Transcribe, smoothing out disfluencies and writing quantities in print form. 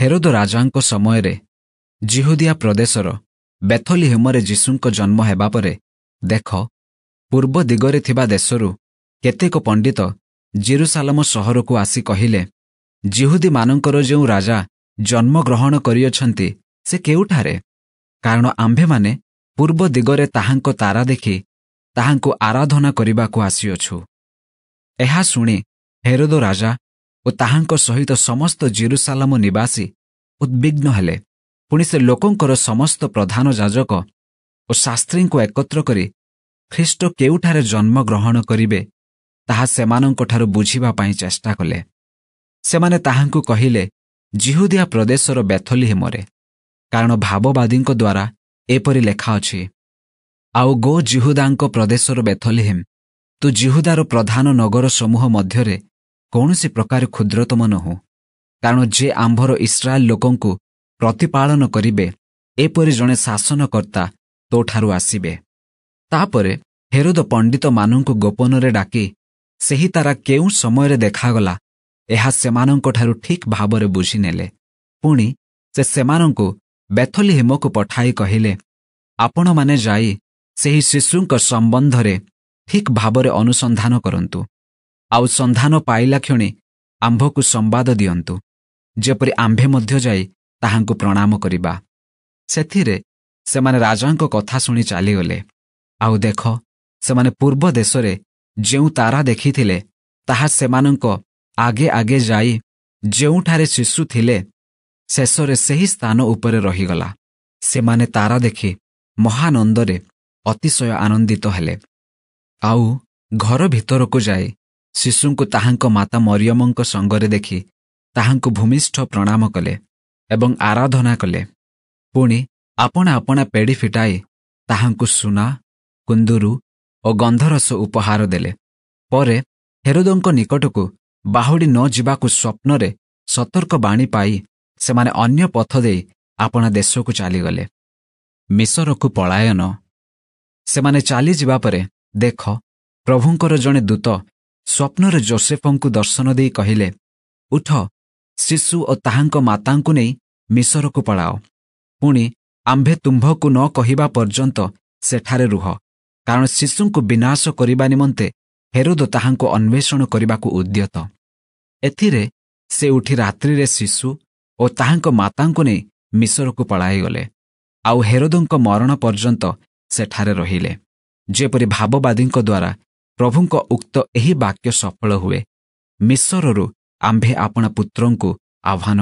Herod ରାଜାଙ୍କ ସମୟରେ ଯିହୁଦିଆ ପ୍ରଦେଶର ବେଥଲିହିମରେ ଯୀଶୁଙ୍କ ଜନ୍ମ ହେବା ପରେ ଦେଖ, ପୂର୍ବ ଦିଗରେ ଥିବା ଦେଶରୁ କେତେକ ପଣ୍ଡିତ ଯିରୂଶାଲମ ସହରକୁ ଆସି କହିଲେ, ଯିହୁଦୀମାନଙ୍କର ଯେଉଁ ରାଜା ଜନ୍ମଗ୍ରହଣ କରିଅଛନ୍ତି, ସେ କେଉଁଠାରେ? କାରଣ ଆମ୍ଭେମାନେ ପୂର୍ବ ଦିଗରେ ତାହାଙ୍କ ତାରା ଦେଖି ତାହାଙ୍କୁ ଆରାଧନା କରିବାକୁ ଆସିଅଛୁ। ଏହା ଶୁଣି ହେରୋଦ ରାଜା ଓ ତାହାଙ୍କ ସହିତ ସମସ୍ତ ଯିରୂଶାଲମ ନିବାସୀ ଉଦ୍ବିଗ୍ନ ହେଲେ। ପୁଣି ସେ ଲୋକଙ୍କର ସମସ୍ତ ପ୍ରଧାନ ଯାଜକ ଓ ଶାସ୍ତ୍ରୀଙ୍କୁ ଏକତ୍ର କରି ଖ୍ରୀଷ୍ଟ କେଉଁଠାରେ ଜନ୍ମ ଗ୍ରହଣ କରିବେ, ତାହା ସେମାନଙ୍କଠାରୁ ବୁଝିବା ପାଇଁ ଚେଷ୍ଟା କଲେ। ସେମାନେ ତାହାଙ୍କୁ କହିଲେ, ଯିହୁଦିଆ ପ୍ରଦେଶର ବେଥଲିହିମରେ, କାରଣ ଭାବବାଦୀଙ୍କ ଦ୍ୱାରା ଏପରି ଲେଖା ଅଛି, ଆଉ ଗୋ ଯିହୁଦାଙ୍କ ପ୍ରଦେଶର ବେଥଲିହିମ, ତୁ ଯିହୁଦାର ପ୍ରଧାନ ନଗର ସମୂହ ମଧ୍ୟରେ କୌଣସି ପ୍ରକାର କ୍ଷୁଦ୍ରତମ ନୋହୁଁ, କାରଣ ଯେ ଆମ୍ଭର ଇସ୍ରାଏଲ ଲୋକଙ୍କୁ ପ୍ରତିପାଳନ କରିବେ, ଏପରି ଜଣେ ଶାସନକର୍ତ୍ତା ତୋଠାରୁ ଆସିବେ। ତାପରେ ହେରୋଦ ପଣ୍ଡିତମାନଙ୍କୁ ଗୋପନରେ ଡାକି ସେହି ତାରା କେଉଁ ସମୟରେ ଦେଖାଗଲା, ଏହା ସେମାନଙ୍କଠାରୁ ଠିକ୍ ଭାବରେ ବୁଝିନେଲେ। ପୁଣି ସେ ସେମାନଙ୍କୁ ବେଥଲିହିମକୁ ପଠାଇ କହିଲେ, ଆପଣମାନେ ଯାଇ ସେହି ଶିଶୁଙ୍କ ସମ୍ବନ୍ଧରେ ଠିକ୍ ଭାବରେ ଅନୁସନ୍ଧାନ କରନ୍ତୁ, ଆଉ ସନ୍ଧାନ ପାଇଲା କ୍ଷଣି ଆମ୍ଭକୁ ସମ୍ବାଦ ଦିଅନ୍ତୁ, ଯେପରି ଆମ୍ଭେ ମଧ୍ୟ ଯାଇ ତାହାଙ୍କୁ ପ୍ରଣାମ କରିବା। ସେଥିରେ ସେମାନେ ରାଜାଙ୍କ କଥା ଶୁଣି ଚାଲିଗଲେ। ଆଉ ଦେଖ, ସେମାନେ ପୂର୍ବ ଦେଶରେ ଯେଉଁ ତାରା ଦେଖିଥିଲେ, ତାହା ସେମାନଙ୍କ ଆଗେ ଆଗେ ଯାଇ ଯେଉଁଠାରେ ଶିଶୁ ଥିଲେ, ଶେଷରେ ସେହି ସ୍ଥାନ ଉପରେ ରହିଗଲା। ସେମାନେ ତାରା ଦେଖି ମହାନନ୍ଦରେ ଅତିଶୟ ଆନନ୍ଦିତ ହେଲେ। ଆଉ ଘର ଭିତରକୁ ଯାଇ ଶିଶୁଙ୍କୁ ତାହାଙ୍କ ମାତା ମରିୟମଙ୍କ ସଙ୍ଗରେ ଦେଖି ତାହାଙ୍କୁ ଭୂମିଷ୍ଠ ପ୍ରଣାମ କଲେ ଏବଂ ଆରାଧନା କଲେ। ପୁଣି ଆପଣା ଆପଣା ପେଡ଼ି ଫିଟାଇ ତାହାଙ୍କୁ ସୁନା, କୁନ୍ଦୁରୁ ଓ ଗନ୍ଧରସ ଉପହାର ଦେଲେ। ପରେ ହେରୋଦଙ୍କ ନିକଟକୁ ବାହୁଡ଼ି ନ ଯିବାକୁ ସ୍ୱପ୍ନରେ ସତର୍କ ବାଣୀ ପାଇ ସେମାନେ ଅନ୍ୟ ପଥ ଦେଇ ଆପଣା ଦେଶକୁ ଚାଲିଗଲେ। ମିଶରକୁ ପଳାୟନ। ସେମାନେ ଚାଲିଯିବା ପରେ ଦେଖ, ପ୍ରଭୁଙ୍କର ଜଣେ ଦୂତ ସ୍ୱପ୍ନରେ ଜୋସେଫଙ୍କୁ ଦର୍ଶନ ଦେଇ କହିଲେ, ଉଠ, ଶିଶୁ ଓ ତାହାଙ୍କ ମାତାଙ୍କୁ ନେଇ ମିଶରକୁ ପଳାଅ। ପୁଣି ଆମ୍ଭେ ତୁମ୍ଭକୁ ନ କହିବା ପର୍ଯ୍ୟନ୍ତ ସେଠାରେ ରୁହ, କାରଣ ଶିଶୁଙ୍କୁ ବିନାଶ କରିବା ନିମନ୍ତେ ହେରୋଦ ତାହାଙ୍କୁ ଅନ୍ୱେଷଣ କରିବାକୁ ଉଦ୍ୟତ। ଏଥିରେ ସେ ଉଠି ରାତ୍ରିରେ ଶିଶୁ ଓ ତାହାଙ୍କ ମାତାଙ୍କୁ ନେଇ ମିଶରକୁ ପଳାଇଗଲେ, ଆଉ ହେରୋଦଙ୍କ ମରଣ ପର୍ଯ୍ୟନ୍ତ ସେଠାରେ ରହିଲେ, ଯେପରି ଭାବବାଦୀଙ୍କ ଦ୍ୱାରା ପ୍ରଭୁଙ୍କ ଉକ୍ତ ଏହି ବାକ୍ୟ ସଫଳ ହୁଏ, ମିଶରରୁ ଆମ୍ଭେ ଆପଣା ପୁତ୍ରଙ୍କୁ ଆହ୍ୱାନ।